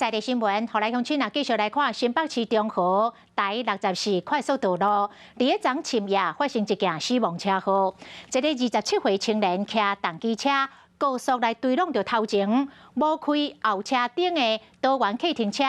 在地新聞，予來鄉親啊，繼續來看新北市中和台64快速道路，佇咧昨深夜發生一件死亡車禍，一个27歲青年騎重機車高速來追挵著頭前，無開後車燈的多元客停車，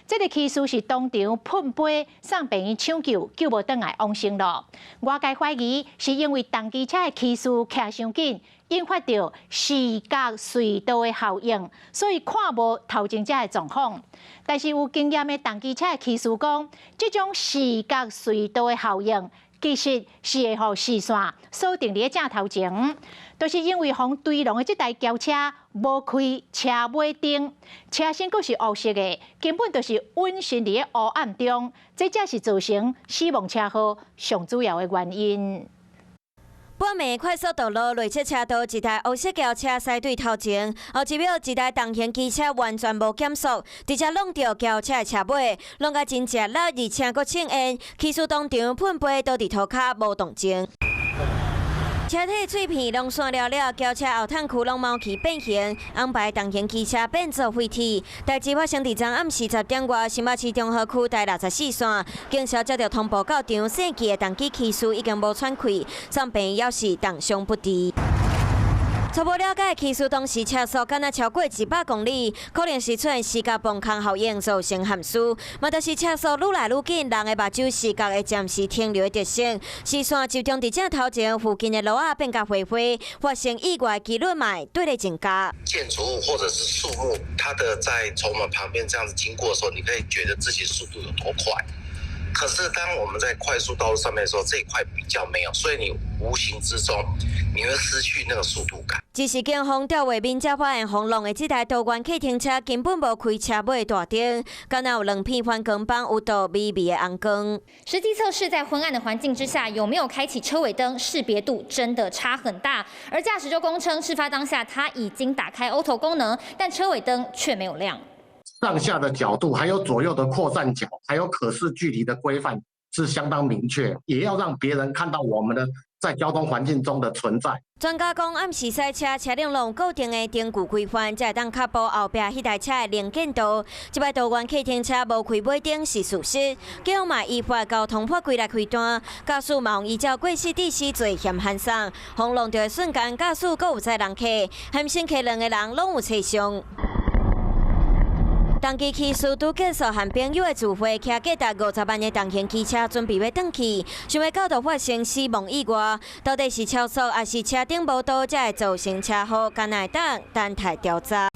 這个騎士是當場噴杯送病院搶救，救無轉來往生囉。外界懷疑是因為重機車的騎士騎傷緊，引發著視覺隧道的效應，所以看無頭前者的狀況。但是有經驗的重機車的騎士講，這種視覺隧道的效應，其實是會予視線鎖定佇咧正頭前，就是因為予追挵的這台轎車無開車尾燈，車身閣是烏色的，根本就是隱身佇咧烏暗中，這才是造成死亡車禍上主要的原因。半暝快速道路內側車道，一台烏色轎車駛對頭前，後一秒一台重型機車完全無減速，直接挵著轎車的車尾，挵甲真食力，而且閣衝煙，騎士當場噴杯倒佇塗跤無動靜。車體碎片攏散了了，轎車後窗區攏毛去變形，紅牌重型機車變做廢鐵。代誌發生佇昨暗時10點外，新北市中和區台64線，警消接著通報到場，姓紀的重機騎士已經無喘氣，送病院猶是重傷不治。初步了解，騎士當時車速敢若超過100公里，可能是出現視覺磅空效應造成陷輸。嘛，就是車速愈來愈緊，人的目睭視覺會暫時停留的特性，視線集中佇正頭前附近的路仔變甲花花，發生意外機率嘛會對咧增加。建築物或者是樹木，它的在從我們旁邊這樣子經過的時候，你可以覺得自己速度有多快。可是當我們在快速道路上面的時候，這一塊比較沒有，所以你無形之中你會失去那個速度感。只是警方調畫面才發現，予挵的這台多元客停車根本無開車尾大燈，敢若有兩片反光板有道微微的紅光。實際測試在昏暗的環境之下，有沒有開啟車尾燈，識別度真的差很大。而駕駛就供稱，事發當下他已經打開 Auto 功能，但車尾燈卻沒有亮。上下的角度，還有左右的擴散角，還有可視距離的規範是相當明確，也要讓別人看到我們的在交通環境中的存在。專家講，暗時賽車車輛攏有固定的燈具規範，才會當確保後壁彼台車的能見度。這擺多元客停車無開尾燈是事實，警方嘛依法交通法規來開單，駕駛嘛依照過失致死罪嫌函送，予挵著的瞬間，駕駛閣有載人客，含乘客兩个人攏有車傷。重機騎士拄結束和朋友的聚會，騎價值50萬的重型機車準備欲轉去，想袂到就發生死亡意外。到底是超速，抑是車頂無道，才會造成車禍？敢若會當等待調查。